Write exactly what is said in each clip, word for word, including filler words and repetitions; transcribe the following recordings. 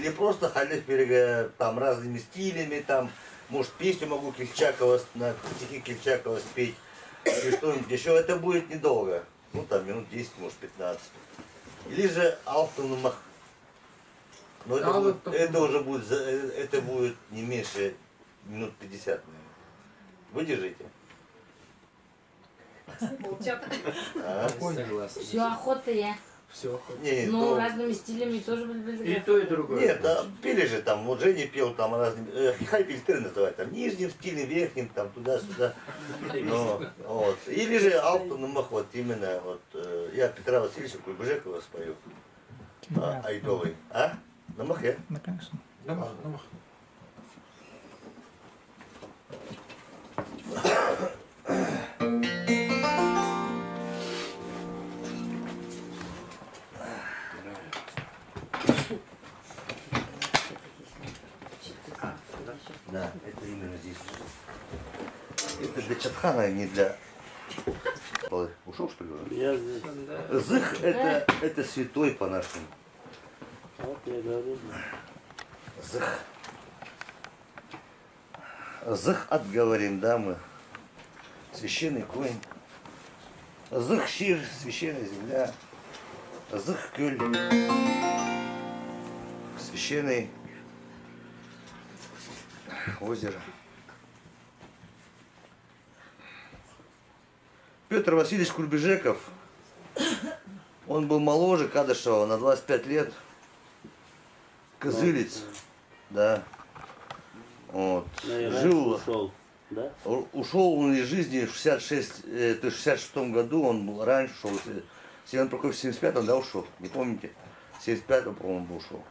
И просто хайди пирерге там разными стилями, там, может, песню могу Кильчакова, с- на стихи Кильчакова спеть, или что-нибудь ещё. Это будет недолго. Ну, там минут десять, может, пятнадцать. Или же «Алыптығ нымах». Но это будет, это уже будет, за- э, это будет не меньше минут пятьдесят, наверное. Выдержите? Молчат. А? Согласен. Все охота, я. Все охота. Не, не, ну, то разными стилями тоже буду. И то, и другое. Нет, а пели же там, вот Женя пел там разными, э, хайди пилтір называть, там нижним стилем, верхним, там туда-сюда. Ну, вот. Или же «Алыптығ нымах», вот именно, вот, э, я Петра Васильевича Куйбышекова спою. А, Айдолай. А? Нымах, я? Ну, конечно. Нымах, нымах. Да, это именно здесь. Это для Чатхана, а не для... Ушёл, что ли, уже? Я здесь. Зых, это, это святой по-нашему. Вот я говорю. Зых. Зых ат, говорим, да, мы. Священный конь. Зых чир, священная земля. Зых кӧл. Священный озеро. Пётр Васильевич Курбижеков, он был моложе Кадышева на двадцать пять лет. Кызылец. Да. Вот. Жил, ушёл, да? У- ушёл он из жизни в шестьдесят шесть, э, то есть в шестьдесят шестом году он был, раньше ушёл. Семён Прокопьевич в семьдесят пятом, да, ушёл? Не помните? В семьдесят пятом, по-моему, ушёл.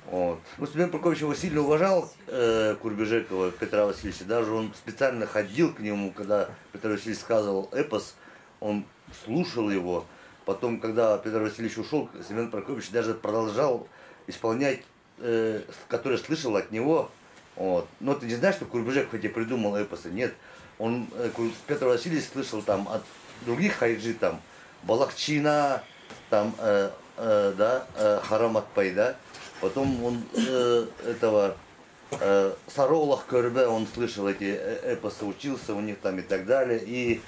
Вот. Ну, Семён Прокопьевич его сильно уважал, э, Курбижекова Петра Васильевича. Даже он специально ходил к нему, когда Петр Васильевич сказывал эпос, он слушал его. Потом, когда Петр Васильевич ушёл, Семён Прокопьевич даже продолжал исполнять, э, с- который слышал от него. Вот. Но ты не знаешь, что Курбижеков эти придумал эпосы? Нет. Он, э, Кур- Петр Васильевич слышал там от других хайджи, там, Балахчина, там, э, э, да, э, Харам Атпай, да. Потом он, э, этого, э, Саролах Кӧрбе, он слышал эти, э, эпосы, учился у них там и так далее. И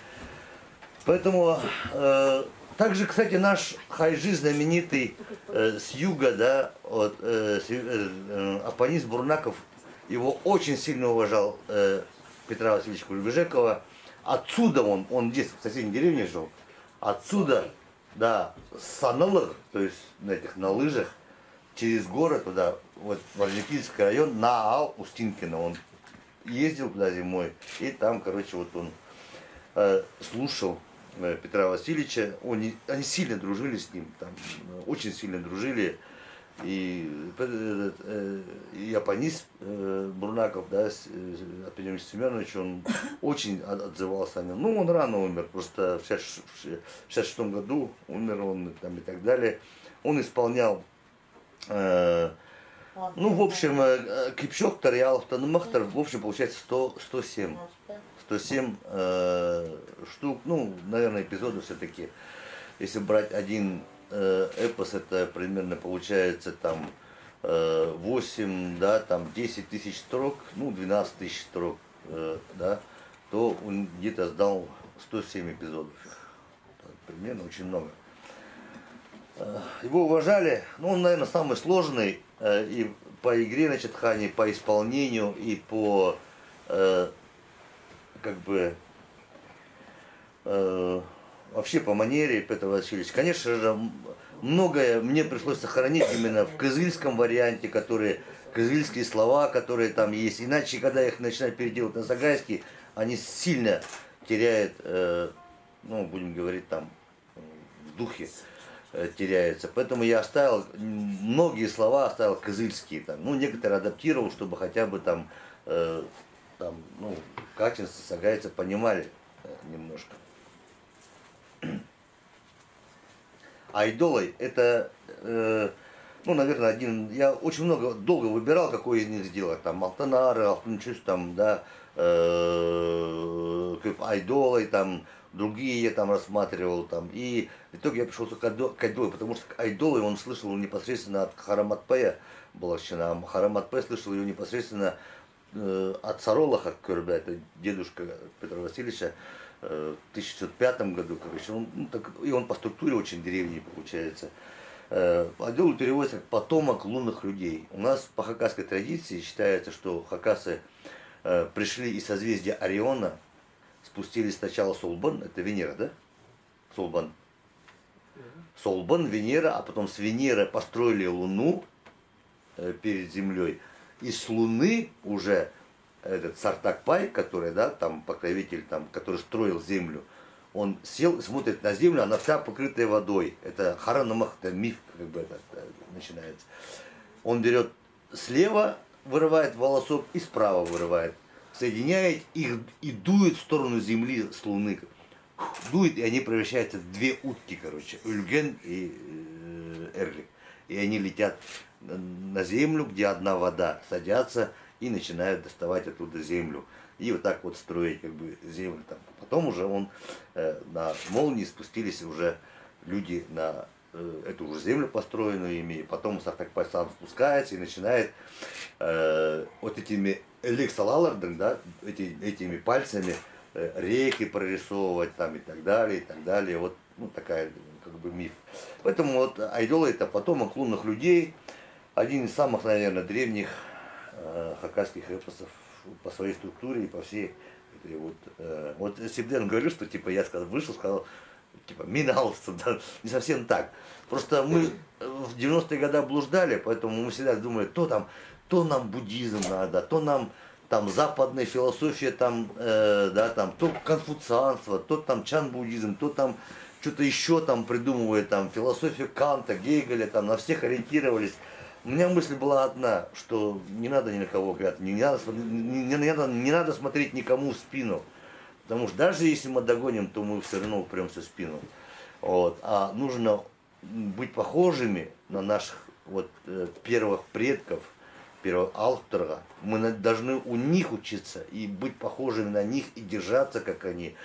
поэтому, э, также, кстати, наш хайджи знаменитый, э, с юга, да, вот, э, с ю- э, э, Апанис Бурнаков, его очень сильно уважал, э, Петра Васильевича Курбижекова. Отсюда он, он здесь, в соседней деревне жил. Отсюда, да, с Саналых, то есть на этих, на лыжах, через город туда, вот в Орджоникидзевский район, на аал Устинкино. Он ездил туда зимой, и там, короче, вот он, э, слушал, э, Петра Васильевича. Он не- они сильно дружили с ним, там, э, очень сильно дружили. И, э, этот, э, и Апанис, э, Бурнаков, да, с- э, Апанис Семёнович, он очень от- отзывался о нем. Ну, он рано умер, просто в шестьдесят ш- в шестьдесят шестом году умер он, там, и так далее. Он исполнял, э, ну, в общем, э, э, кипчоктар и алыптығ нымахтар, в общем, получается сто, сто семь. Сто семь, э, штук, ну, наверное, эпизодов всё-таки. Если брать один, э, эпос, это примерно получается там, э, восемь, да, там десять тысяч строк, ну, двенадцать тысяч строк, э, да, то он где-то сдал сто семь эпизодов. Так, примерно, очень много. Э, его уважали, ну, он, наверное, самый сложный, э, и по игре на чатхане, по исполнению, и по, э, как бы, э, вообще по манере Петр Васильевич. Конечно же, м- многое мне пришлось сохранить именно в кызыльском варианте, которые, кызыльские слова, которые там есть. Иначе, когда их начинают переделывать на сагайский, они сильно теряют, э, ну, будем говорить, там, в духе, э, теряются. Поэтому я оставил, м, многие слова оставил кызыльские, там, ну, некоторые адаптировал, чтобы хотя бы там, э, там, ну, качество сагайцы понимали, э, немножко. Айдолай, это, э, ну, наверное, один, я очень много, долго выбирал, какой из них сделать, там, Алтын Арығ, Алтын Чӱс, там, да, э, Кӧп Айдолай, там, Другие я там рассматривал, там, и в итоге я пришёл к Айдо-, к Айдолы, потому что Айдолы он слышал непосредственно от Хараматпая, Балахчина, а Хараматпай слышал её непосредственно, э, от Саролаха Кӧрбе, это дедушка Петра Васильевича, э, в тысяча девятьсот пятом году, короче, он, ну, так, и он по структуре очень древний получается. Э, Айдолы переводится как «потомок лунных людей». У нас по хакасской традиции считается, что хакасы, э, пришли из созвездия Ориона, спустились сначала Солбан, это Венера, да? Солбан. Солбан, Венера, а потом с Венеры построили Луну, э, перед Землёй. И с Луны уже этот Сартакпай, который, да, там покровитель, там, который строил Землю, он сел и смотрит на Землю, она вся покрытая водой. Это хара нымах, это миф, как бы, это, э, начинается. Он берёт слева, вырывает волосок и справа вырывает. Соединяет их и дует в сторону Земли с Луны. Дует, и они превращаются в две утки, короче, Ӱлген и, э, Эрлик. И они летят на, на Землю, где одна вода, садятся и начинают доставать оттуда землю. И вот так вот строить, как бы, землю там. Потом уже он, э, на молнии спустились уже люди на, э, эту уже землю, построенную ими, и потом Сартакпай сам спускается и начинает, э, вот этими іліг салаларның, да, эти, этими пальцами, э, реки прорисовывать там и так далее, и так далее. Вот, ну, такая, как бы, миф. Поэтому вот Айдолай — это потомок лунных людей, один из самых, наверное, древних, э, хакасских эпосов по своей структуре и по всей этой вот, э, вот Сибден говорил, что, типа, я сказал, вышел, сказал, типа, миналыста, да, не совсем так. Просто мы, э, в девяностые годы блуждали, поэтому мы всегда думали, то там, то нам буддизм надо, то нам там западная философия, там, э, да, там, то конфуцианство, то там чан-буддизм, то там что-то ещё там придумывает, там, философию Канта, Гегеля, там, на всех ориентировались. У меня мысль была одна, что не надо ни на кого оглядываться, не надо см-, не, не, не надо, не надо смотреть никому в спину. Потому что даже если мы догоним, то мы всё равно упрёмся в спину. Вот. А нужно, м, быть похожими на наших вот, э, первых предков, первых алыптарға. Мы на-, должны у них учиться и быть похожими на них, и держаться, как они,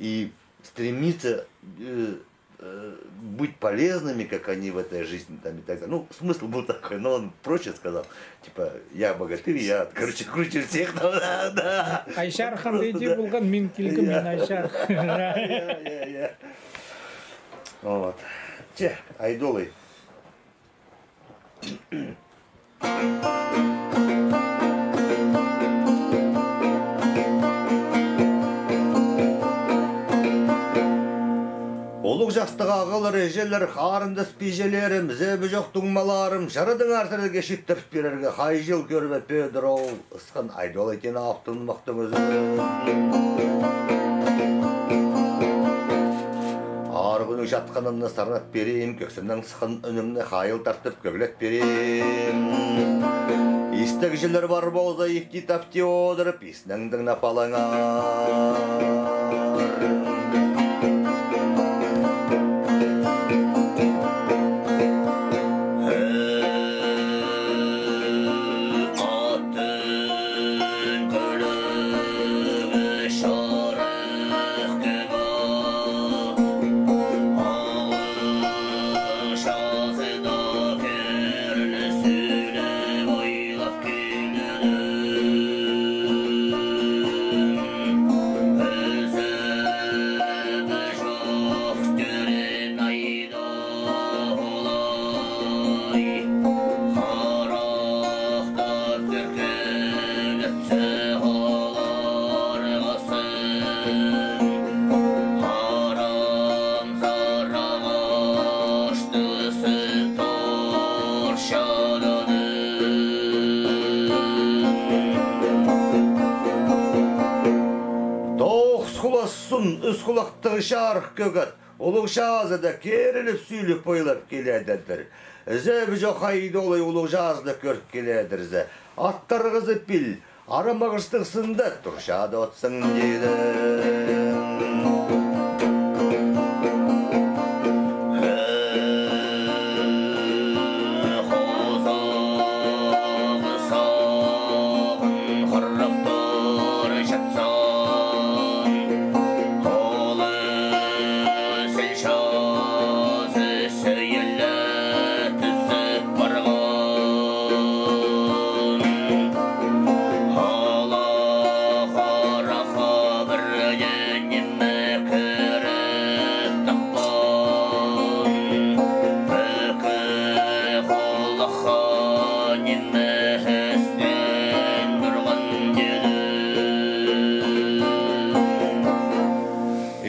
и стремиться, э, э, быть полезными, как они в этой жизни, там, и так далее. Ну, смысл был такой, но он проще сказал. Типа, я богатырь, я, короче, круче всех, там, да, да. Айшар ханда иди полған, мин килгем, мин Айшар. Я, я, я. Вот. Че, Айдолай. Улуғ частығ ағалар, іҷелер, харындас пиҷелерім, зе пу чох туңмаларым, чарадыңар сірерге читтіріп пирерге, Хайҷы Кӧрбе Пӧдір оол ысхан Айдолай теен аптын махтың ӱзі. Аар кӱнің чатханына сарнат пирим, кӧксімнең сыххан ӱнімні хайыл тартып кӧглеп пирим. Истегҷілер пар полза, ипти-тапти одырып, иснеңдең на палаңар. Тоғыс хулас сун, ӱс хулахтығ чарых кӧк ат, улуғ чазыда киріліп, сӱліп, ойлап киледір. Зе пу чох Айдолай улуғ чазыда кӧріп киледір зе. Аттарғызы пил, арам ағастығ сында турчады отсың, тиді.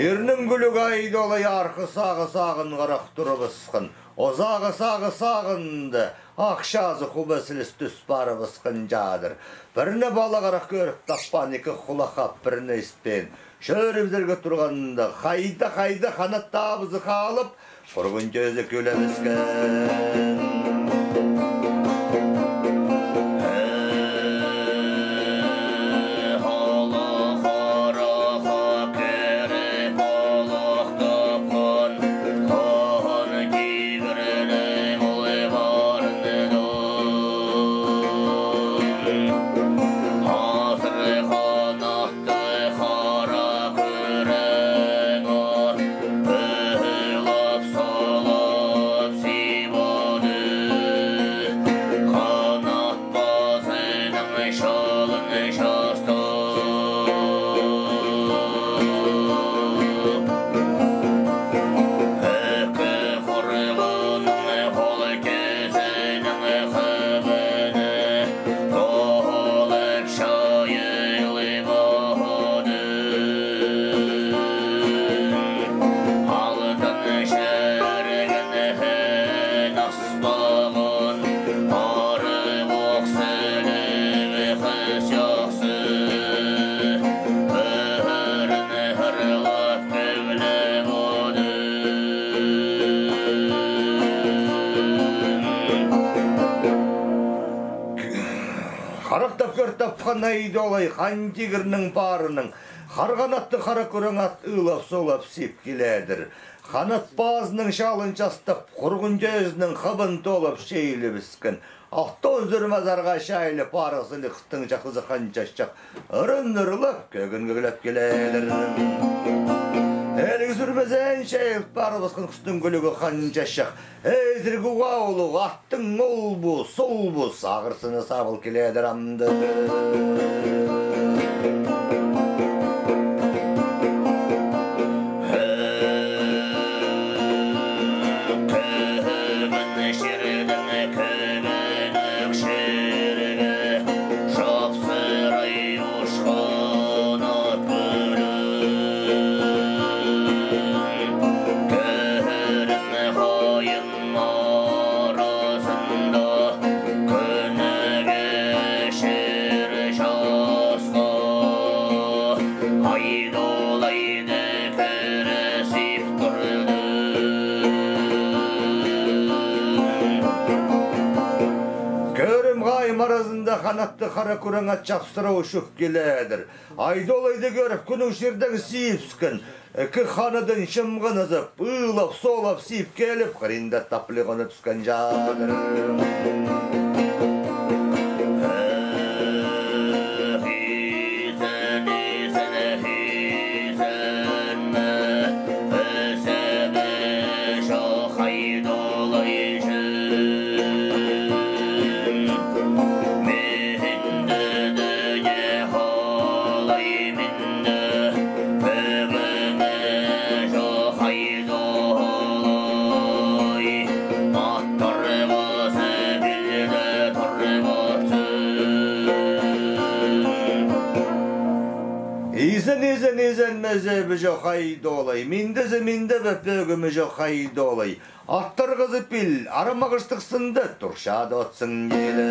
Ирнің кӱлӱгі Айдолай арғы сағы сағын харах турыбысхан, озағы сағы сағында ахчазы хубас иліс тӱс парыбысхан чадыр. Пірні пала харах кӧріп таппаан, ікі хулах ап, пірні испеен. Чӧрібізерге турғанда, хайда-хайда ханат табызы халып, хурғун тӧзі кӧлебіскен. Хара кӱрең ат, ылап-сулап сибоды, ханат пазының чалын частап. Ікі хурғунның хол тӧзінің хыбыны толып чайылып одыр. Алтын чӧрген хынас паған арығ ох сіліг хыс чахсы ырын ырлап кӧглеп одыр. Харахтап кӧр тапхан Айдолай Хан Тигірнің парының хар ханаттығ хара кӱрең ат ылап-сулап сип киледір. Ханат пазының чалын частап, хурғун тӧзінің хыбын толып чайылыбысхан. Алтон сӱрме азарға чайылып, арығ сіліг хыстың чахсы Хан Чачах ырын ырлап, кӧгін кӧглеп киледір. Іліг сӱрмезін чайылып парыбысхан хыстың кӱлӱгі Хан Чачах. Ізіргі уғаа улуғ аттың ол пу, сол пу сағырсыны сабыл киледір амды. Кӧбін чирдің кӧбін ӧк чирге чапсырай учхан ат кӱлӱң. Кӧрім хайын аразында кӱнге чир часха Айдолайды кӧрізіп турды. Кӧрім хайын аразында ханаттығ хара кӱрең ат чапсыра учып киледір. Айдолайды кӧріп, кӱннің чирдең сибіскен. Ікі ханадын чымғынызып, ылап-сулап сип киліп, хыринда таплығына тӱскен чадыр. Изен, изен, изен, мезе пі чох, Айдолай, миндезі минде пе, пӧгімі чох, Айдолай. Аттарғызы пил, арам ағаштығ сында турчадып отсың диле.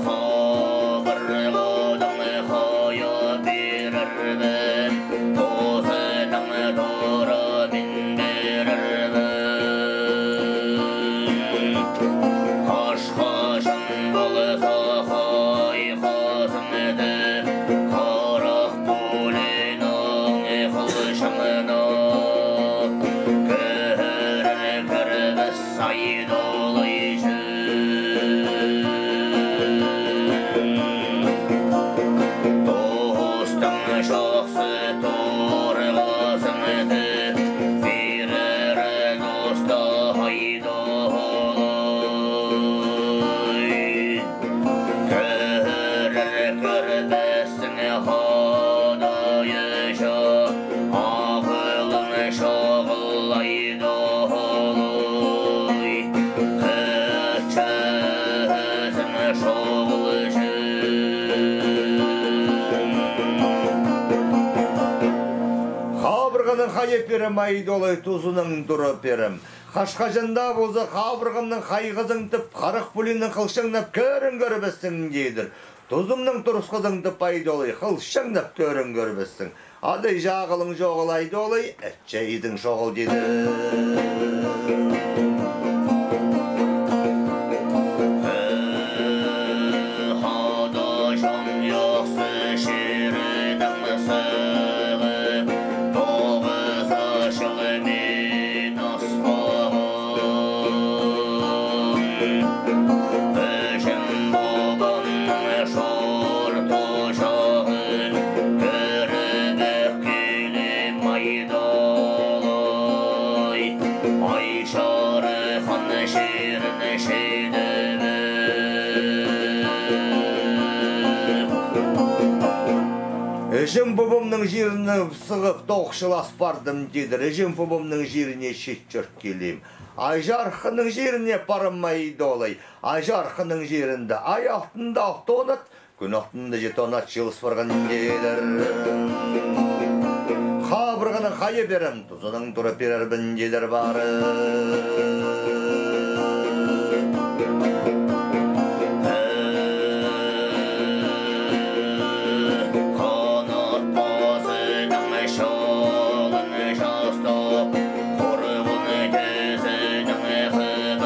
Хабар ладың хая пирербін, тузының тура мин пирербін. Хаш-хачан полза хай хазымды, харах пулинің хылчыңына кӧрер кӧрбес Айдолай чӧр. Тустың чахсы турғазыңды пирер туста Айдолай. Кӧрер кӧрбессің хадайы чох, ағылың чох. Шоғыл, Айдолай, ӧтчезің шоғыл чіли. Хабырғаның хайы пирем, Айдолай, тузының туры пирем. Хаш-хаҷан даа полза, хабырғамның хайғызың тіп, харах пулиңнең хылчаңнап кӧрін кӧрбессің, тидір. Тузымның турысхызың тіп, Айдолай, хылчаңнап кӧрін кӧрбессің. Адай чағылың чоғыл, Айдолай, ӧтче изің шоғыл, тидір. Хада чон чохсы чирдең сығып, тоғызы чыл мин Іҷем-пабамның чуртаҷағын кӧріп килем, Айдолай, Ай чарыххан чиріне читіп. Іҷем-пабамның чиріне сығып, тоғыс чыл ас пардым, тидір. Іҷем-пабамның чиріне чит чӧр килем. Ай чарыхханның чиріне парам, Айдолай. Ай чарыхханның чирінде ай алтында алты тонат, кӱн алтында читі тонат чыылыс парған, тидір. Хабырғаның хайы пирем, тузының туры пирербін, тидір, пары. Ханат пазының чолын частап, Хорбан тизінің хыбын толып,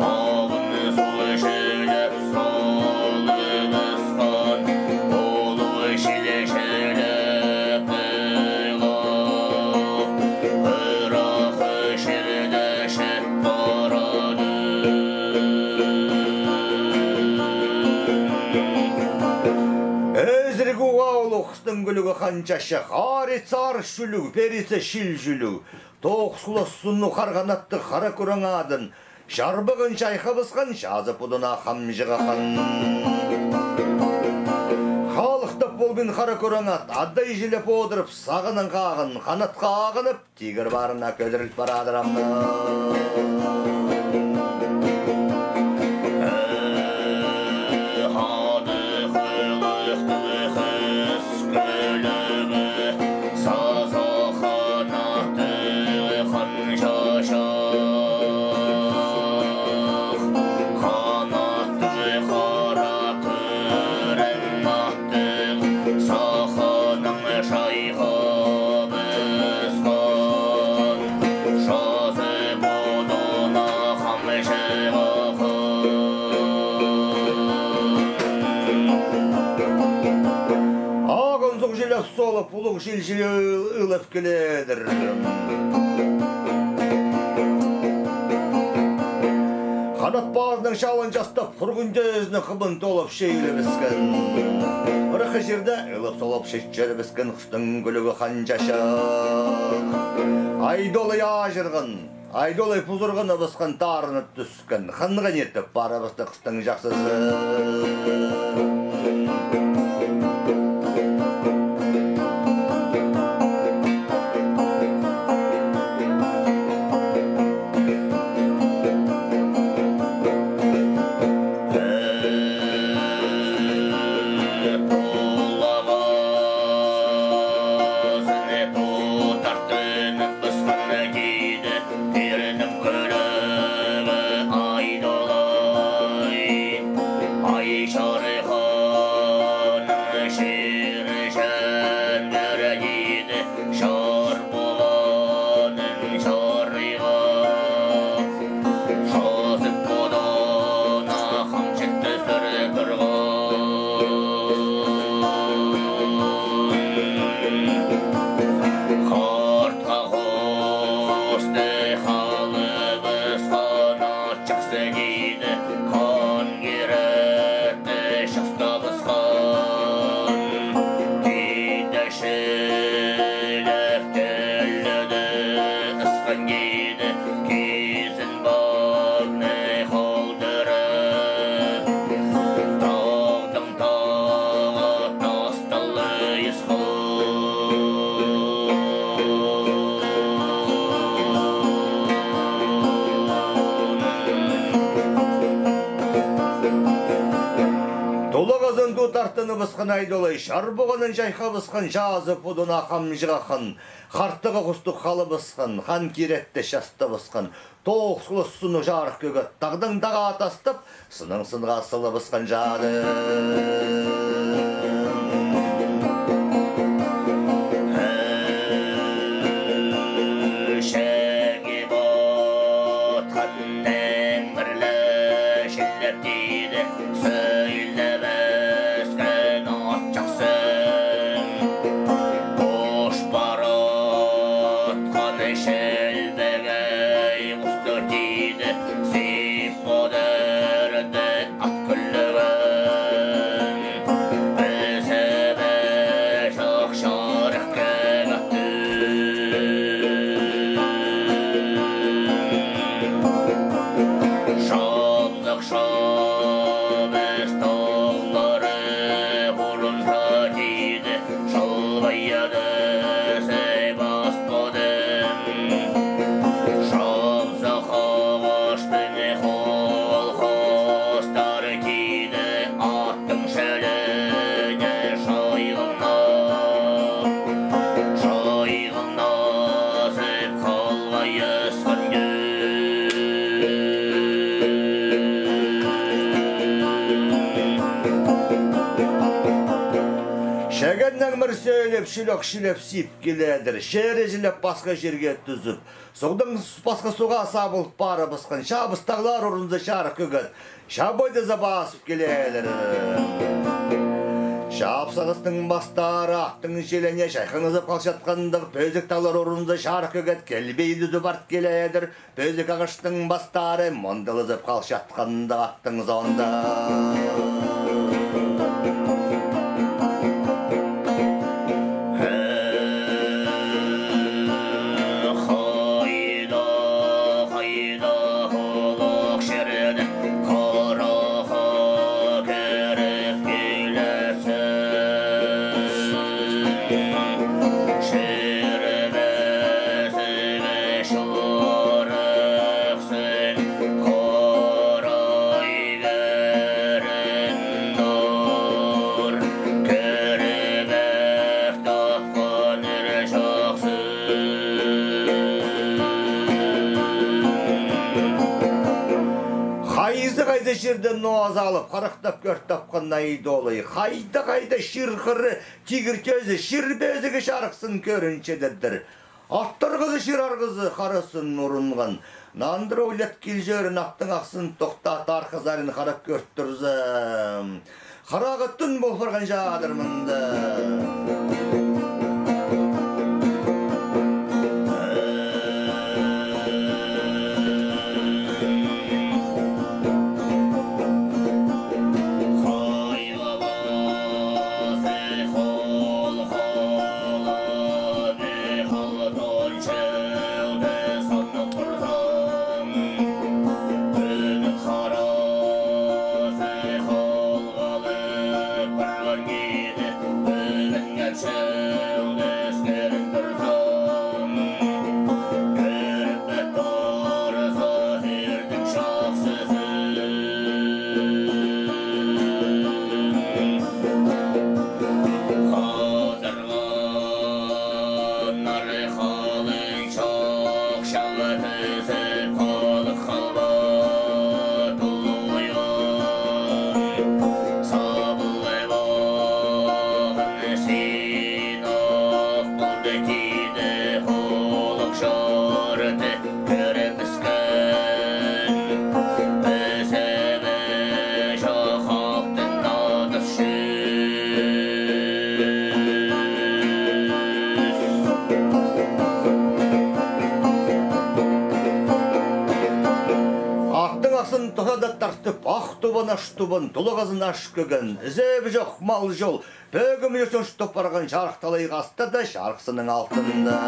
ағын суғ чӱлеп, солыбысхан улуғ чил чӱлеп, тыылып, ырах чирде чіт парады. Ізіріг уғаа улуғ хыстың кӱлӱгі Хан Чачах, аритса арыс чӱлӱг, перитсе чил чӱлӱг. Тоғыс хулас сыннығ хар ханаттығ Хара Кӱрең Адын чарбағын чайхабысхан, чазы пудына хамҷыға хан. Халыхтап полбин Хара Кӱрең Ат, адай чилеп одырып, сағының хағын ханатха ағынып, тигір парына кӧдіріл парадыр ам. Хада хылыхтығ хыс кӱлӱгі, сазох ханаттығ Хан Чачах. Ханаттығ Хара Кӱрең Ат саханың чайхабысхан, чазы пудына хамҷыға хан. Ағын суғ чилеп солып, улуғ чил чіли ылып киледір. Ханат пазының чалын частап, Хурғун тӧзінің хыбын толып чиилібіскен. Ырах чирде ылып-солып чит чӧрібіскен хыстың кӱлӱгі Хан Чачах. Айдолай аҷырған, Айдолай пузырғаныбысхан, тарынып тӱскен. Хынған итіп парыбысты хыстың чахсызы. Тулағазын тутартынып пысхан киді пирнің кӱлӱгі Айдолай. Ай чарыхханның чирі чӧндіргені чар пуланың чарыға. Чазы пудына хамҷыт тӱзір турған. Хартха хосты халыбысхан, ат чахсы киді, хан киректі частабысхан. Киді чилеп, тілліді ысхан киді, кизін пағны халдырып, тағдың тағы тасталлы ысхан. Чайхабысхан Айдолай, чар пуғанын чайхабысхан, чазы пудына хамҷығахан, хартығы хустығ халыбысхан, хан киретте частабысхан, тоғыс хулас сыннығ чарых кӧгет, тағдаң тағаа тастап, сыннаң сынға сылабысхан чадыр. Чегіп отхан теңбірлі чиллер тиді, сӧйлебескен от чахсы. Хош паратхан чилбегей хустығ тиді, сип одырды ат кӱллігін. Пізі бе чох чарых кӧгетті. Чабзах чабыс тоғлары хурунза тиді, чалбай ады сай пас подым. Чабзах ағаштың хол хостары тиді, аттың чіліне чайғаннап, чайғанназып халғайысхан. Чегеннең мір сӧлеп, чӱлек чӱлеп сип киледір, чері чілеп пасха чирге тӱзіп, суғдаң пасха суға сабыл парыбысхан, чабыс тағлар орынза чарых кӧгет чабайдаза пазып киледір. Чап сағыстың пастары аттың чіліне чайханназып халчатхандағ, пӧзік тағлар орынза чарых кӧгет килбей тӱзіп арт киледір. Пӧзік ағаштың пастары мондалазып халчатхандағ аттың соонда. Хайда, хайда, хулах чирдең, хараха кіріп килесің. Чирбезіг чарыхсың, харай кӧрін нур, кірбек тапхан ир чахсы. Хайзы-хайзы чирдең ноо салып, харахтап кӧр тапхан Айдолай. Хайда-хайда чир хыры, тигір тӧзі, чирбезіг чарыхсың кӧрінчедір. Ат арғызы, чир арғызы харасын урунған. Нандыра ойлат килчерін, аттың ахсын тохтат, архазарын харап кӧр турза, харағы тӱн пол парған чадыр мында. Аттың ахсын тоғада тартып, ах тубан, аш тубан, тулағазын аш кӧген, ізебі чох мал-чол, пӧгім чуртын чуртап парған чарых талай хастада, чарых сынның алтында.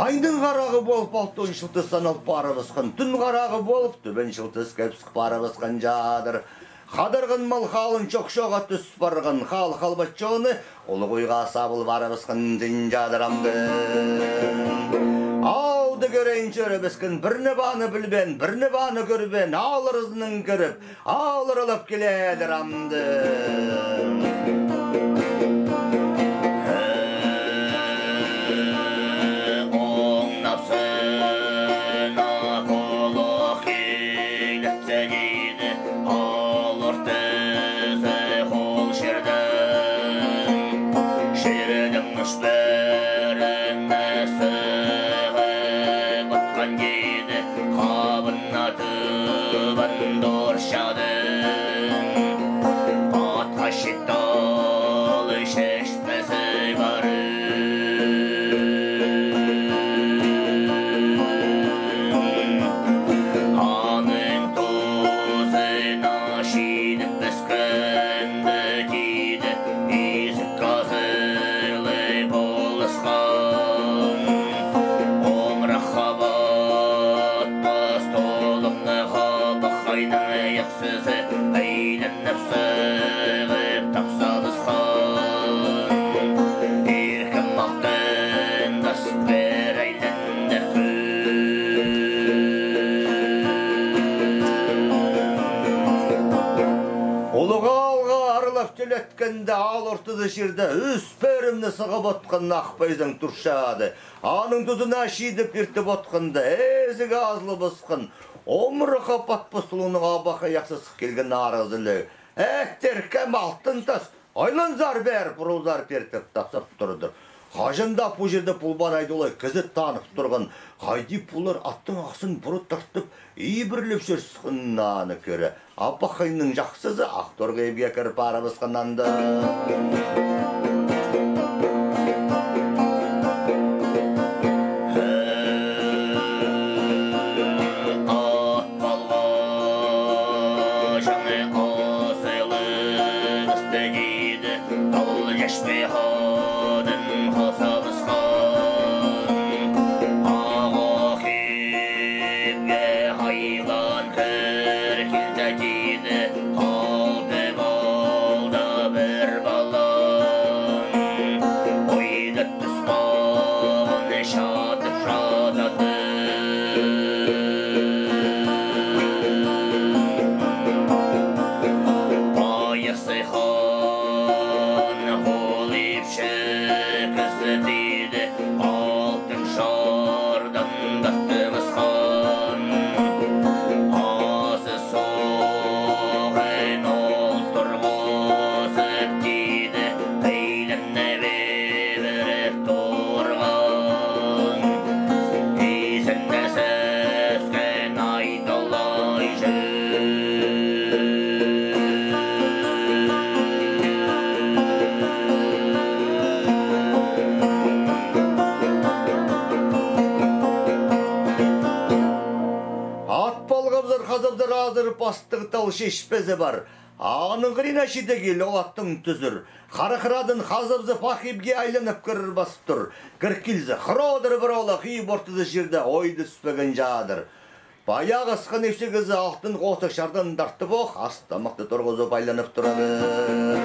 Айның харағы полып, алтон чылтыс санал парыбысхан, тӱн харағы полып, тӱбен чылтыс кӧпсік парыбысхан чадыр. Хадарған мал халын чох-чоға тӱс парған, хал халбат чоны улуғ уйға сабыл парыбысхан тінҷі адырамды. Ал кӧрейін чӧрібіскен, пірні-паны пілбеен, пірні-паны кӧрбеен, аалларызынаң кіріп, ааллар алып киледір амды. Оңнапсына холох киліпсе тиді, аал ортызы ол чирдең, чирдең ӱс піріне сығып атхан тиді, хабына тыбан турчадың. Атха читі ол чеш пазы парып, аның тузына читіп піскенде тиді, изік хазылы полысхан. Омырахха патпас толымны Абахайның сызы айланып сығып тапсабысхан. Иркем Алтын Тас пір айланды кӧр. Улуғ аалға аралап тӧлеткенде, аал ортызы чирде ӱс піріне сығып атхан Ах Пайзаң турчады. Аның тузына читіп иртіп атханда, ээзігі азылыбысхан, омырахха патпас толымның Абахай чахсы сых килген арызы ла: «Эх, иркем Алтын Тас, айланзар пеер, пурулзар пеер», — тіп тапсап турдыр. Хаҷан даа пу чирде полбаан Айдолай кізі танып турған. Хайди пулар аттың ахсын пурут тартып, ибірлеп чӧрчеткенін аны кӧре, Абахайның чахсызы Ах Торғы ибге кір парыбысхан анда. Ат палғаҷаң асылыбысты тиді, ол чеш пазы адын хазабысхан. Ағаа ибге айлан кір килзе тиді, алты палда пір палаң ойда туспағын чатып чатады. Пайыс Хан ол ипчі кізі тиді, алтын чардаң тартыбысхан. Азы соғын ол турғызып тиді, айланып ибіре турған. Изенде сӧскен Айдолай чӧр. Ат палғабызар, хазабызар азыр, пастығ тал чеш пазы пар. Аның хырина чиде кил, ол аттың тӱзір. Хара хырадаң хазабызып, Ах ибге айланып кір пас тур. Кір килзе, хырадыр пір оолах иб ортызы чирде ойда тӱспеген чадыр. Паяғы ысхан ипчі кізі алтын хоостығ чардаң тартып ох, ас-тамахты турғызып айланып турадыр.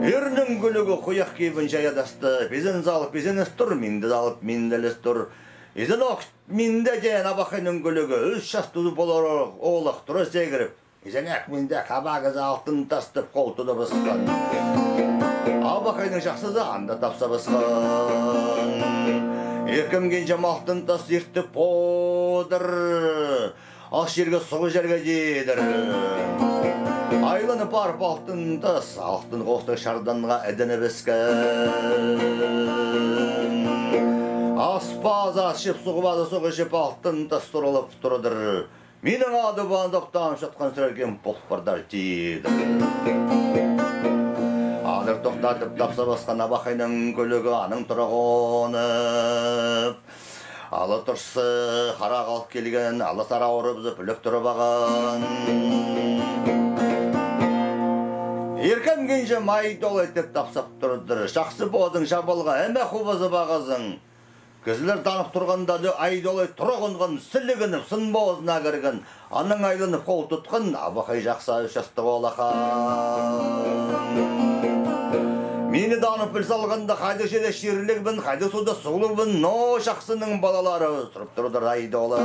Ирнің кӱлӱгі хуйах кибін чайадасты, пизен салып пизенес тур, минде салып минделес тур. Изен ох, минде теен Абахайның кӱлӱгі, ӱс час тузы полар оолах тура сегіріп, изен ох, минде, хабағызы Алтын Тас, тіп хол тудыбысхан. Абахайның чахсызы анда тапсабысхан. Иркем кинҷем Алтын Тас иртіп одыр. Ас чирге, суғ чирге тидір. Айланып парып, Алтын Тас алтын хоостығ чарданға іденібіскен. Ас пазы ас чіп, суғ пазы суғ ічіп, Алтын Тас туралап турадыр. Минің адыбаан топтанып чатхан сірерге пол пардар тидір. Адыр тохтатып тапсабысхан Абахайның кӱлӱгі, анаң турғанып. Ала турча, харах ал килген, ала сараа орыбызып, ӱлеп турып алған. Иркем кинҷем Айдолай, тіп тапсап турдыр. Чахсы позың, чабалға, эме хубазы пағазың. Кізілер танып турғанда даа Айдолай турғанған, сілігініп, сын позына кірген. Анаң айланып хол тутхан Абахай чахсы ӱс частығ оолахха. Мині танып піл салғанда, хайдағ чирде чирлігбін, хайдағ суғда суғлығбын, но чахсының палалары, сурып турдыр Айдолай.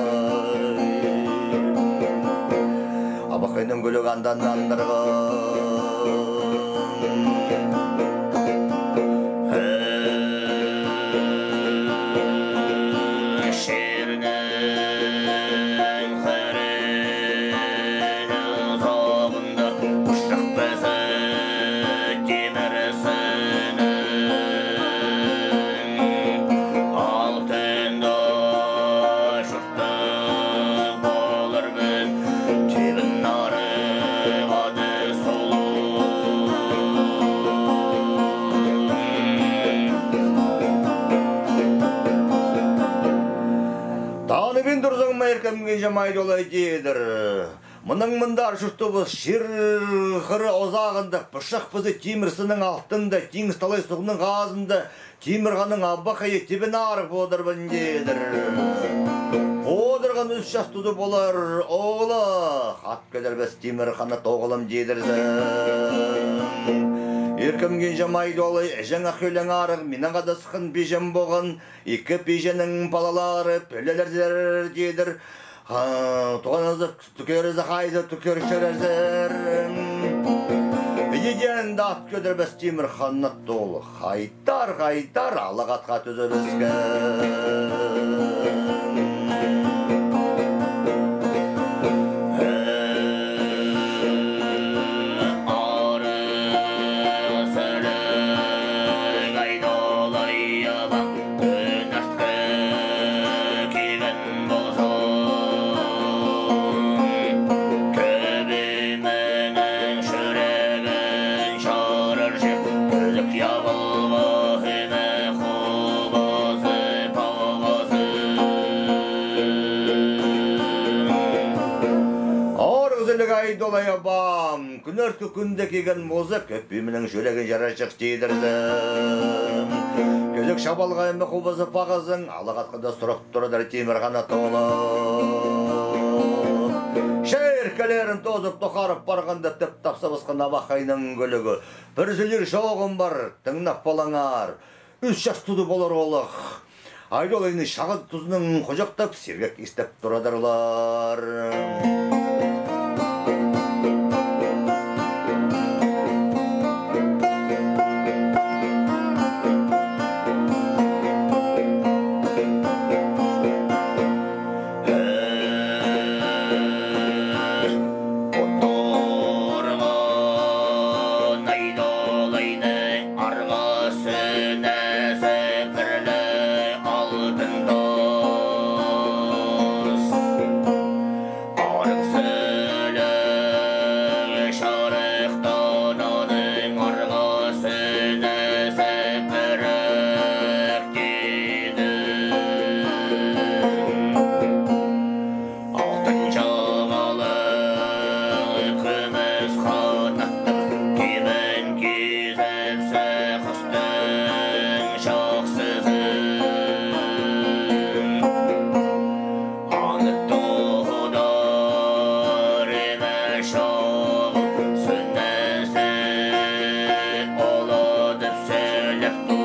Абахайның кӱлігі андаң андырған. Чирнің хыринның соғында пысчах пызы, тимір сынның алтында чуртап поларбын, тибін арығады солу. Таныбин турзың ма, иркем килҷем Айдолай, тидір. Мының мындар чуртыбыс чир хыры озағында, пысчах пызы тимір сынның алтында, тиңіс талай суғның хазында, Тимір ханның абахайы Тибін Арығ поларбын, тидір. Одырған ӱс час тузы полар, оолах, ат кӧдірбес Тимір ханат оғлым, тидірзің. Иркем килҷем Айдолай, іҷең Ах Ӧлең Арығ, минің хада сыххан пиҷем поған, ікі пиҷенің палалары пілерлер, тидір. Ха, туғанзар тӱкерзер, хайзар тӱкер чӧрерзер. Идеен даа ат кӧдірбес Тимір ханат оғлы. Хайтар, хайтар, алығ атха тӱзібіскен. Арығ сіліг Айдолай абам. Кӱн артхы килген полза, кӧбімнің чӱрегін чарырҷых кӧзік ябылғаны хубазы палғазы. Арығ сіліг Айдолай абам. Кӱн артхы кӱнде килген полза, кӧп пӱӱмнің чӱрегін чарырҷых тидірзің. Кӧзік чабылғаны хубазы пағазың, алығ атхада сурап турдыр Тимір ханат оғлы. Чиркелерін тоозып, тохарып парғанда, тіп тапсабысхан абахайның кӱлігі. Пір сӱллер чооғым пар, тыңнап полыңар. Ӱс час тузы полар, оолах. Айдолайны чағын тузынаң хоҷахтап, сиргек истеп турадырлар. Отырған Айдолайның арғасына сіпіріле алтын тас. Арығ сіліг чарыхтан аның арғасына сіпірік тиді. Алтын чағалы, кӱмӱс ханаттығ кибін кизіп, сағыстың чахсызы. Аны тоғдар ниме чоғыл сӱннезі оладып сілеп тур.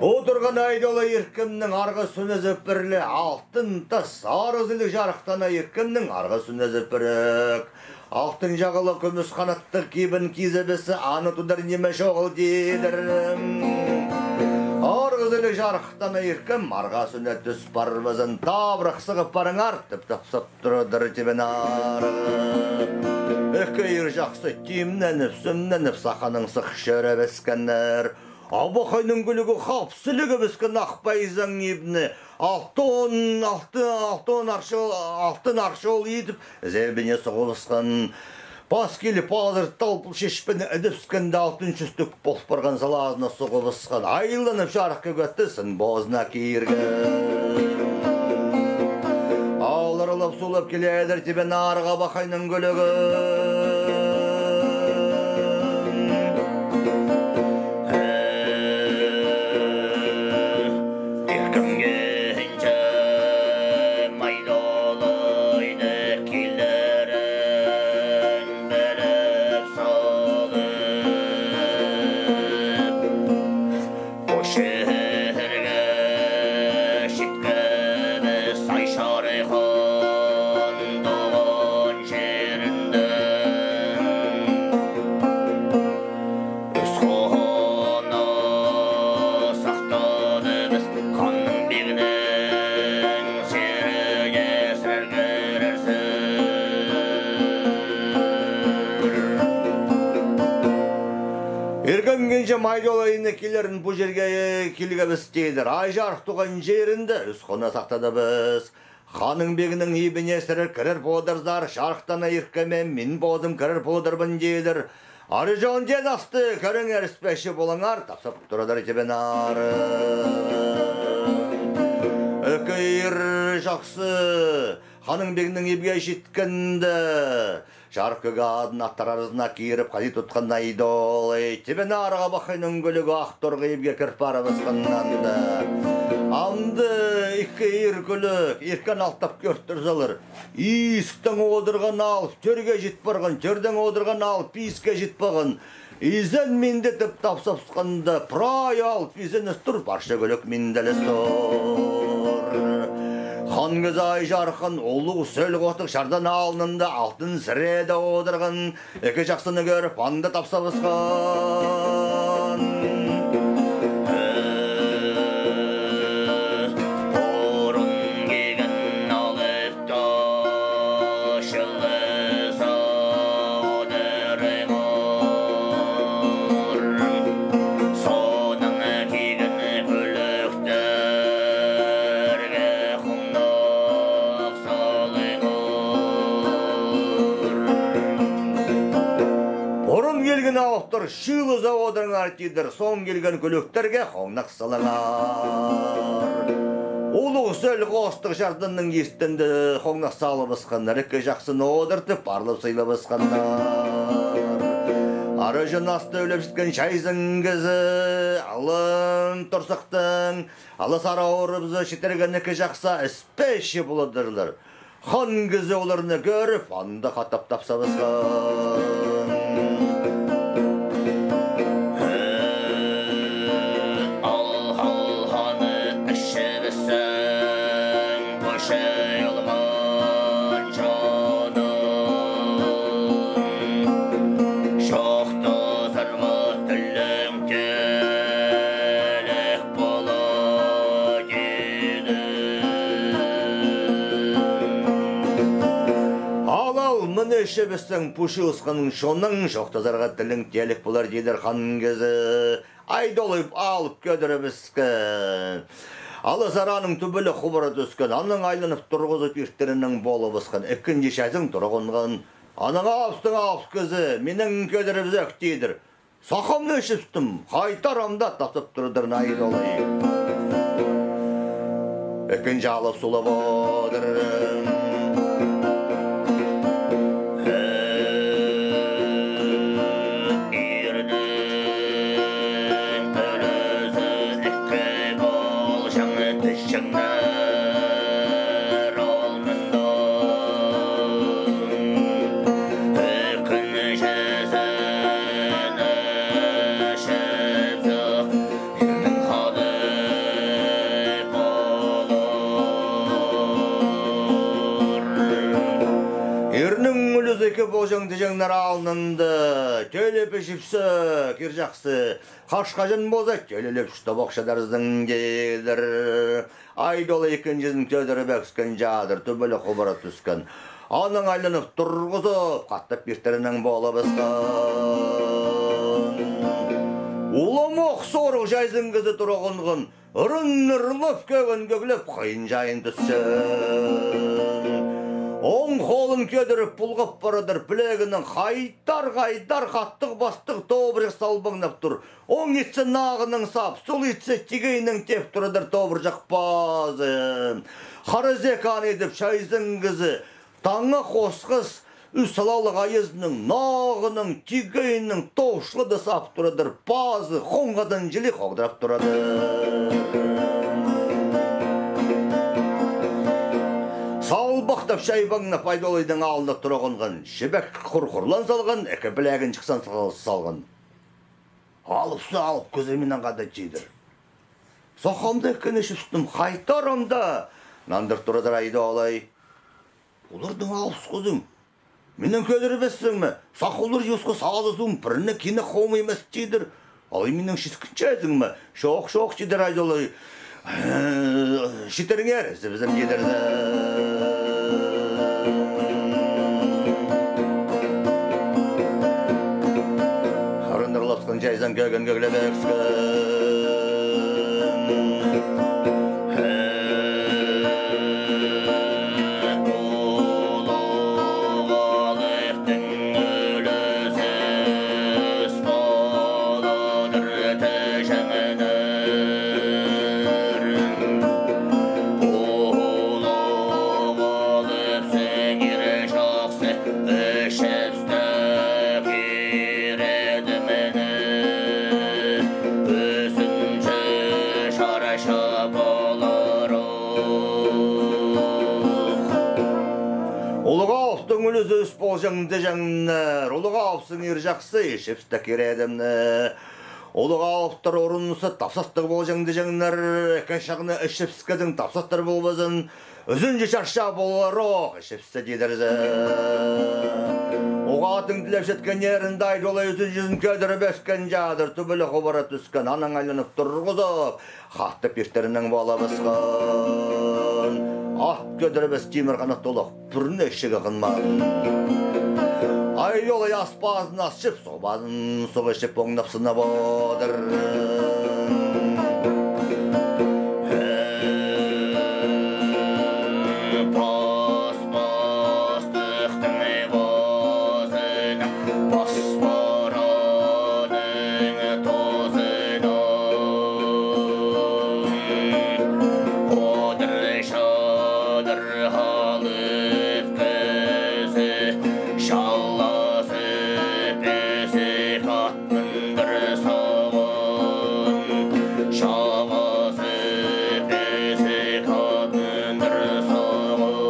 Пу турған Айдолай иркемнің арғы сӱннезі пір ле алтын тас, арығ сіліг чарыхтана иркемнің арғы сӱннезі пірік. Алтын чағалы, кӱмӱс ханаттығ кибін кизібіссе, аны тудар ниме чоғыл тидір. Арығ сіліг чарыхтана иркем арғы сӱнне тӱс парбазын, табырах сығып парыңар, тіп тапсап турадыр Тибін Арығ. Ікі ир чахсы тимненіп, сӱмненіп, саханаң сых чӧрібіскеннер. Абахайның кӱлігі хап сілігібіскен ах пайзаң ибні алтон, алты, алтон арчыл, алтын арчыл идіп, зебіне суғыбысхан. Пас киліп, азыр тал пул чечпені ідібіскенде, алтын чӱстіг пол парған салазына суғыбысхан. Айланып, чарых кӧгетті сын позына кирген. Алырылып, сулап киледір Тибін Арығ абахайның кӱлігі. Иркем килҷем Айдолайды килдіріп, Айдолайны килерін пу чирге килгебіс, тидір. Ай чарых туған чирінде ӱс хонаа сахтадыбыс. Ханның-пигнің ибіне сірер кірер поларзар, чарыхтаң иркеме мин позым кірер поларбын, тидір. Арҷон тее асты кӧріңер, іспееші полыңар, тапсап турадыр Тибен Арығ. Ікі ир чахсы ханның-пигнің ибге читкенде, чарых кӧк адын аттар аразына киріп, хазый тутхан Айдолай Тибен Арығ абахайның кӱлӱгі Ах торғы ибге кір парыбысханнар. Амды ікі ир кӱлӱк иркен алтап кӧр турзалар, исіктең одырған алып тӧрге чит парған, тӧрдең одырған алып иске чит парған. Изен минде тіп тапсабысханда, прай алып изеннес тур, парча кӱлӱк минделес тур. Хан кізі ай чарыххан улуғ сӧл хоостығ чарданың алнында алтын сіреде одырған ікі чахсыны кӧріп, анда тапсабысхан. Пурун килген алып тосчылыс одырыңар. Соонаң килген кӱлӱктерге хоңнах салыңар. Пурун килген алыптар, чыылыза одырыңар, тидір, соон килген кӱлӱктерге хоңнах салыңар. Улуғ сӧл хоостығ чарданның истінде хоңнах салыбысханнар, ікі чахсыны одыртып, парлап сыйлабысханнар. Арҷон асты ӱлепчеткен чайзың кізі, алын турсахтың алас ара орыбызы читерген ікі чахсы іспееші поладырлар. Хан кізі оларны кӧріп, анда хатап тапсабысхан. Ал, ал, ханы ічібіссең, пу чайылған чоның чоохтазарға тілең тілек пола, тидір. Ал, ал, мыны ічібіссең, пу чыылысхан чоның чоохтазарға тілең тілек полар, тидір хан кізі. Айдолай алып кӧдірібіскен. Алас араның тӱбелі хубыра тӱскен, анаң айланып турғызып, иртірінең полыбысхан. Ікінҷі чайзың турғынған. Анаң алыптың алып кізі, минең кӧдірібізек, тидір. Сахамны ічібістім, хайтар амды, тапсап турадыр Айдолай. Ікінҷі алып сулап одыр. Ирдің ӱлӱзі ікі полҷаң, тізең Ирнің ӱлӱзі ікі полҷаң, тізеңнер алнында. Тӧлеп ічібіссек, ир чахсы, хаш-хаҷан полза, тӧлелеп чуртап ох чадарзың, тидір. Айдолай ікінҷізін кӧдірібіскен чадыр, тӱбелі хубыра тӱскен. Анаң айланып турғызып, хатап иртірінең полыбысхан. Уламох сорығ чайзың кізі турғынған. Ырын ырлап, кӧгін кӧглеп, хыйын чайын тӱсчең. Оң холын кӧдіріп, пулғап парадыр, пілегінең хайтар-хайтар хаттығ-пастығ тобырҷах салбаңнап тур. Оң итсе нағынаң сап, сол итсе тигейінең теп турадыр тобырҷах пазы. Харазек аны идіп чайзың кізі, таңа хосхас, ӱс салалығ айазынаң нағынаң тигейінең товшылада сап турадыр пазы, хоңғадаң чіли хоғдырап турадыр. Салбахтап чайбаңнап Айдолайның алнында турғынған, чібек хур хурлан салған, ікі пілегін чыхсан сал-, салған. Алыпсың алып кізі, минең хада, тидір. Сахамны ікіні ічібістім, хайтар амды, нандыр турадыр Айдолай. Оларның алып кізі. Минең кӧдірібіссің ме? Сах олар ӧске сазызым, піріне кинек хомаймас, тидір. Алай минең читкін чайзың ма? Чох, чох, тидір Айдолай. Читеріңер, ізібізем, тидір. Харындырлапсхан чай Тың кӧгін кӧглебексін. Улуғ алыптың ӱлӱзі ӧс полтыр тіҷеңнер. Улуғ алыптың ир чахсы, ічібісті киреді мені. Ӱзінҷі чарча полар ох. Улуғ алыптың ӱлӱзі ӧс полҷаң тіҷеңнер. Улуғ алыптың ир чахсы, ічібісті киреді мені. Улуғ алыптар орынзар тапсастығ полҷаң тіҷеңнер. Ікі чағны ічібіскезің тапсастар полбазын. Ӱзінҷі чарча полар ох, ічібісті тидірзе. Уғаа тың тілеп читкен ерінде Ай Толай ӱзінҷізін кӧдіріп ӧскен чадыр, тӱбілі хубара тӱскен, анаң айланып турғызып, хатап иртернең палабысхан. Ат кӧдірібіс Тимір Ханат Толох пӱрнее чігі хынмаан. Ай Толай ас пазын асчып, суғ пазын суғ ічіп, оңнап сынап одыр. Пас пастыхтың позының, пас параның тозының одыр чадыр алып кізі, чалазы пезек ат мындыр сағын, чалазы пезек ат мындыр сағын.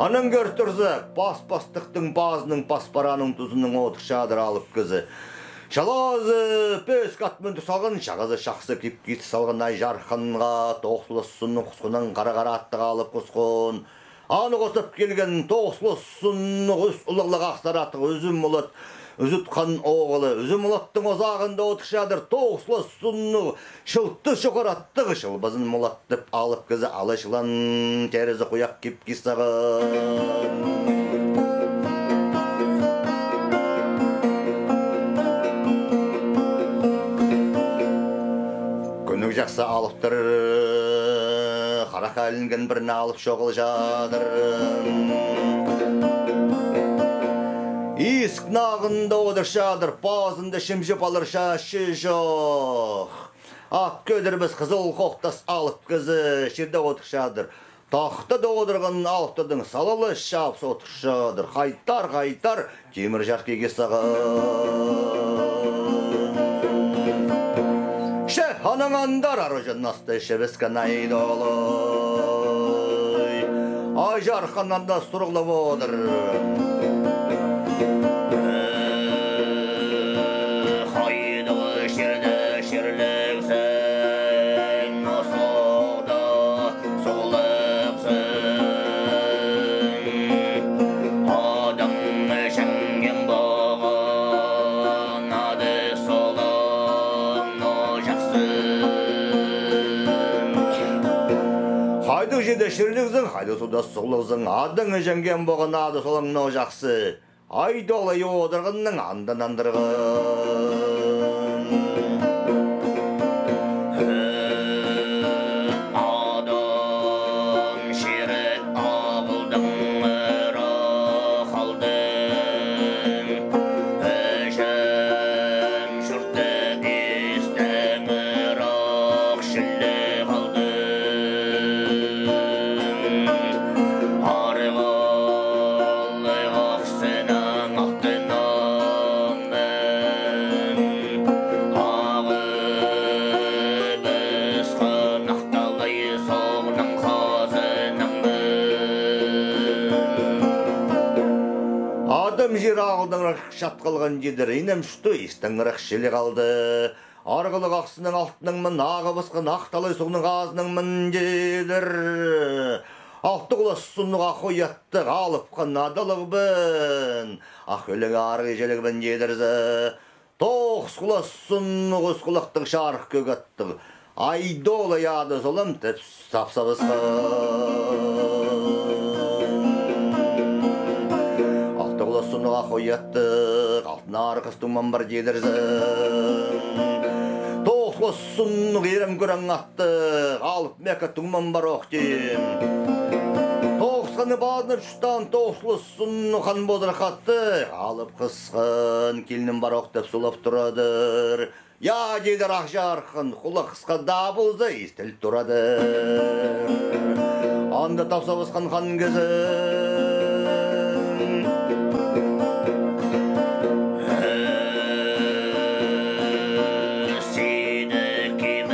Анаң кӧр турза, пас пастыхтың пазының, пас параның тузының одыр чадыр алып кізі. Чалазы пезек ат мындыр салған, чағазы чахсы кип-кис салған Ай Чарханға тоғыс хулас сыннығ хусхуннаң Хара Хара аттығ алып хусхун. Аны хостап килген тоғыс хулас сыннығ ӱс улуғлығ Ах Сары аттығ Ӱзім Молат, Ӱзӱт хан оғлы. Ӱзім Молаттың озағында одыр чадыр тоғыс хулас сыннығ Чылтыс чохар аттығ Чылбызын Молат тіп алып кізі, алай чылан терізі хуях кип-кис сағын. Кӱнніг чахсы алыптар хара хаа ілінген піріне алып чоғыл чадыр. Исіктің ағында одыр чадыр, пазында чімҷі палар чаачы чох. Ат кӧдірібіс Хызыл Хох тас алып кізі чирде одыр чадыр. Тахтада одырған алыптарның салалы чабыс одыр чадыр. Хайтар, хайтар, Тимір Чар киге сағын. Че, анаң андар аружан насты чібіскен Ай Толай. Ай Чархан анда сурығлап одыр. Хайдағ чирде чирлігзің, осылда суғлығзың. Адаң чеңген поған, ады солаң ноо чахсы. Хайдағ чирде чирлігзің, хайдағ суғда суғлығзың, адаң чеңген поған, ады солаң ноо чахсы. Ай Толай одырғаннаң анда нандырған. Адам чирі ағылдаң ырах халдың, іҷем чурты истең ырах чіли халдың. Арғалай ах сыннаң алтынаң мін, ағыбысхан ах талай суғнаң хазынаң мін. Адам чир ағылдаңырах чат халған тидір, инем чурты истеңірек чіли халды. Арғалай ах сыннаң алтынаң мін, ағыбысхан ах талай суғнаң хазынаң мін тидір. Алты хулас сыннығ ах ой аттығ алып хан адалығбын, ах ӧлең арығ иҷелігбін тидірзе. Тоғыс хулас сыннығ ӱс хулахтығ чарых кӧк аттығ Ай Толай ады солам тіп сап сабысхан. Алты хулас сыннығ ах ой аттығ, алтын арғыс туңмам пар тидірзең. Тоғыс хулас сыннығ ирем кӱрең аттығ, алып мекке туңмам пар ох тим. Тоғысханның пазына чуртаан тоғыс хулас сыннығ Хан Позырах аттығ, алып хысхан килнім пар ох тіп сулап турадыр. Я, тидір, ах чарыххан, хулах хысха даа полза, истіл турадыр. Анда тапсабысхан хан кізі. Сині ким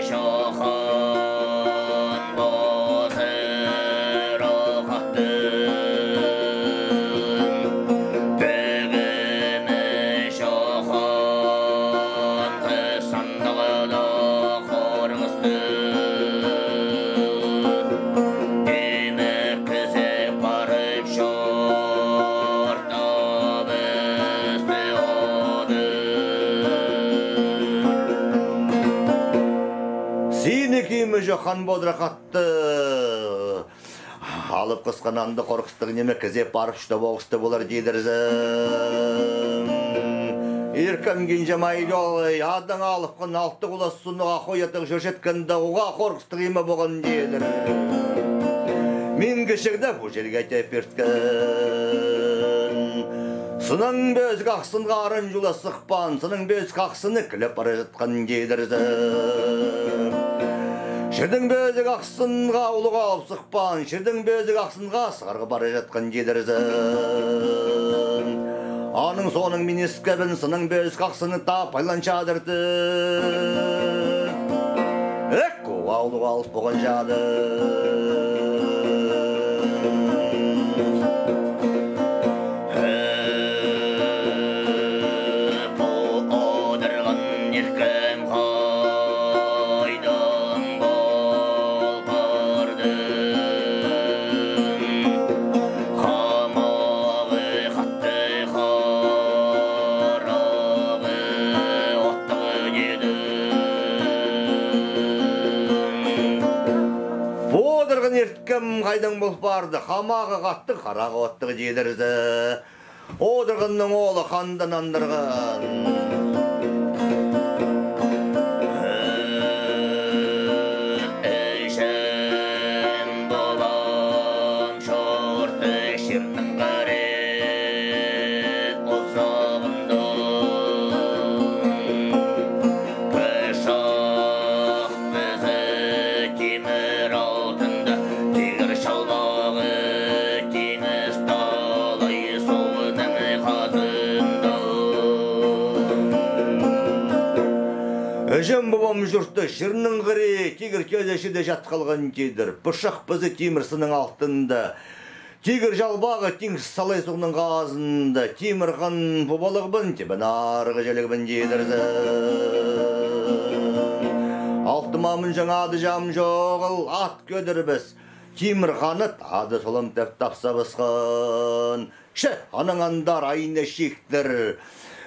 чооххан Позырах аттығ. Пӧгімі чооххан хысхандағ даа хорғыстығ. Ниме кізі парып чорта пісті одыр. Сині ким чооххан Хан Позырах аттығ. Алып хысхан анда хорғыстығ ниме кізі парып чуртап оғыстығ полар тидірзең. Иркем кинҷем Айдолай, адаң алыпхан алты хулас сыннығ ах ой аттығ чӧрчеткенде уғаа хорғыстығ ниме полған тидір. Мин кічігде пу чирге теп ирткен. Сыннаң пӧзік ах сынға арын чула сыхпаан, сыннаң пӧзік ах сынны кілеп параҷатхан тидірзең. Чирдең пӧзік ах сынға улуғ алып сыхпаан, чирдең пӧзік ах сынға сығарға параҷатхан тидірзең. Аның соонаң мин искебін, сыннаң пӧзік ах сынны таап айланчадыр тіп. Эк, уғаа улуғ алып полған чадыр. Пу одырған иркем хайдаң пол парды. Хамағы хатты, харағы оттығы тидір. Пу одырған иркем хайдаң пол парды, хамағы хатты, харағы оттығы тидірзе. Одырғанның оолы хандан андырған. Іҷем-пабам чорты чирнің хыри узағында. Пышах пізі тимір алтында, тигір чалбағы теңіз талай суғының хазында. Іҷем-пабам чурты чирнің хыри, тигір тӧде чирде чат халған тидір. Пышах пізі тимір сынның алтында. Тигір чалбағы теңіз талай суғның хазында, тимір хан пу палығбын, тибен арғы чілігбін тидірзе. Алты мамын чаң ады чам чоғыл, ат кӧдірбес, тимір ханат ады солам тіп тапсабысхан. Че, анаң андар айна чиктер.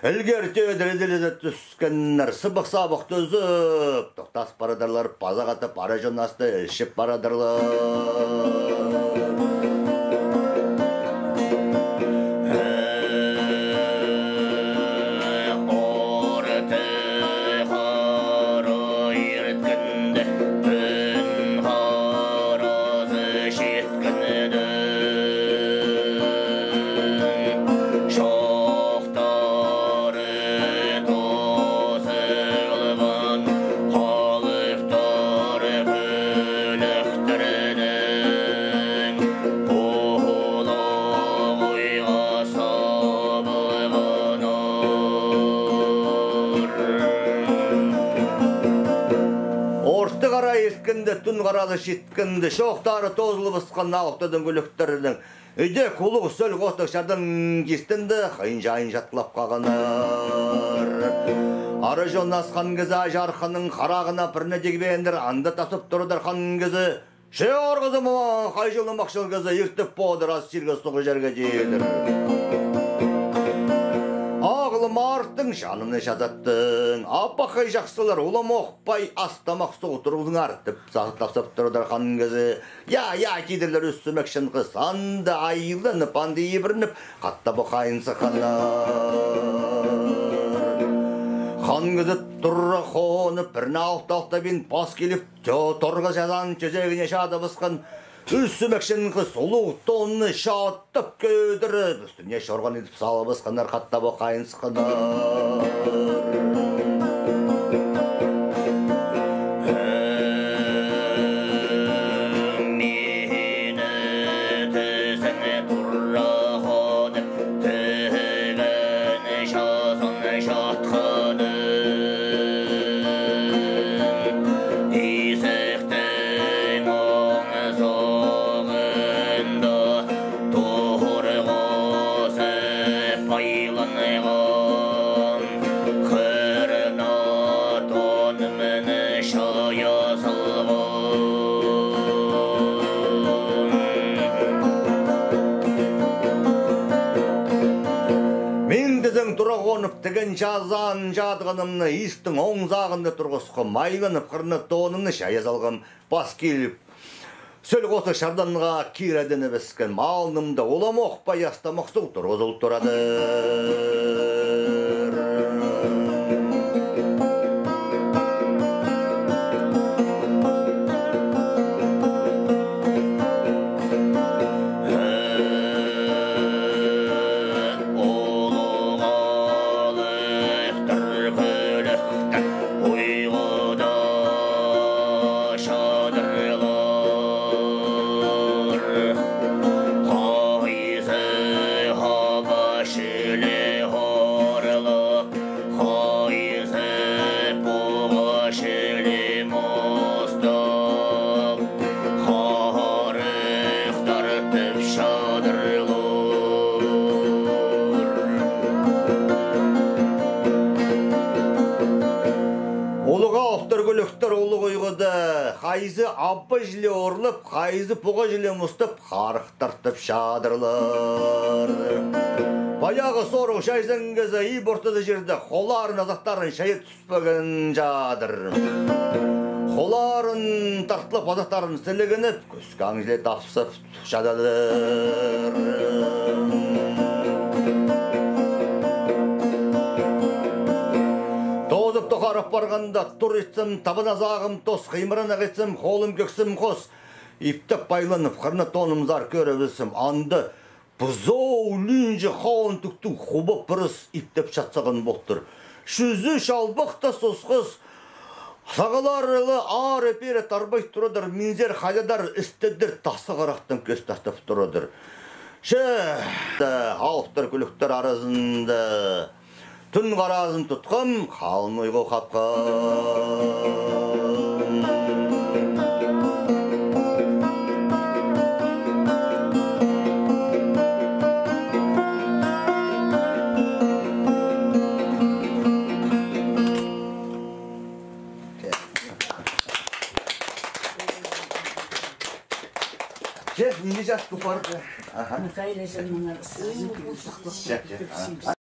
Ілгер тӧдір ізілізе тӱскеннер, сыбых-сабых тӱзіп, тохтас парадырлар, паза хатап ара чон асты ілчіп парадырлар. Орты хара ирткенде, тӱн харазы чит Чоохтары тозылған халыхтар кӱлӱктернең улуғ ойға сабылғаннар. Орты хара ирткенде, тӱн харазы чит кінді чоохтары тозылыбысхан алыптың кӱлӱктернең. Идӧк улуғ сӧл хостығ чардаң кистінде хыйын-чайын чатлап хағаннар. Ара чон ас хан кізі аҷар ханның харағына пірні тигбеендір, анда тасып турдыр хан кізі. Че, орғызым, ама хайҷылым ахчыл кізі иртіп подыр ас чирге, суғ чирге тидір. Ағылым арт Тың чанын чазаттың, апахай чахсылар, уламох пай ас-тамах суғ турғызыңар, тіп са-, тапсап турадыр хан кізі. Я, я, тидірлер, Ӱс Сӱмекчен хыс, анда айланып, анда ибірініп, хатап ох айын сыхханнар. Хан кізі тура хонып, пірні алып талтабин пас киліп, тё-, торғыс чазаан тӧзегіне чадыбысхан. Ӱс Сӱмекчен хыс улуғ тонны чат тап кӧдіріп, ӱстӱне чорған идіп салыбысханнар, хатап ох айын сыхханнар. Мині тізең тура хонып, тіген чазын чатханым. Изектің оң соғында торғызы пайланған, хырна тонымны чайа салған. Мин тізең тура хонып, тіген чазаан чадғанымны истің оң сағында турғысхам, айланып, хырна тонымны чайа салғам. Пас киліп, сӧл хосых чарданға кирі адынып іскен, алнымда уламох пай ас-тамах суғ турғызыл турадыр. Улуғ алыптар кӱлӱктер, уйғыда чадырлар. Хайзы хаба чіли орлап, хайзы пуға чіли мустап, харых тартып чадырлар. Улуғ алыптар кӱлӱктер улуғ уйғыда, хайзы абба чіли орлап, хайзы пуға чіли мустап, харых тартып чадырлар. Паяғы сорығ чайзаң кізі иб ортазы чирде холарын, азахтарын чайа тӱспеген чадыр. Холарын тартылып, азахтарын сілігініп, кӱскең чіли тапсап чададыр. Тоозып тохарып парғанда, тур итсем, табан азағым тос, хыймыран ағитсам, холым кӧксім хос. Иптеп пайланып, хырна тонымзар кӧрібізсем, анда пызоолинҷе халын тӱктіг хуба пырыс иптеп чатсаған полтыр. Чӱзі чалбах та сосхас, сағалары ла ары-пері тарбай турадыр, минзер хайдадар, істедір, тасығырахтаң кӧс тартып турадыр. Че, алыптар кӱлӱктер аразында тӱн харазын тутхам, халын уйғу хапхам. Че, нинҷе час тупарды. Аха. Че, че.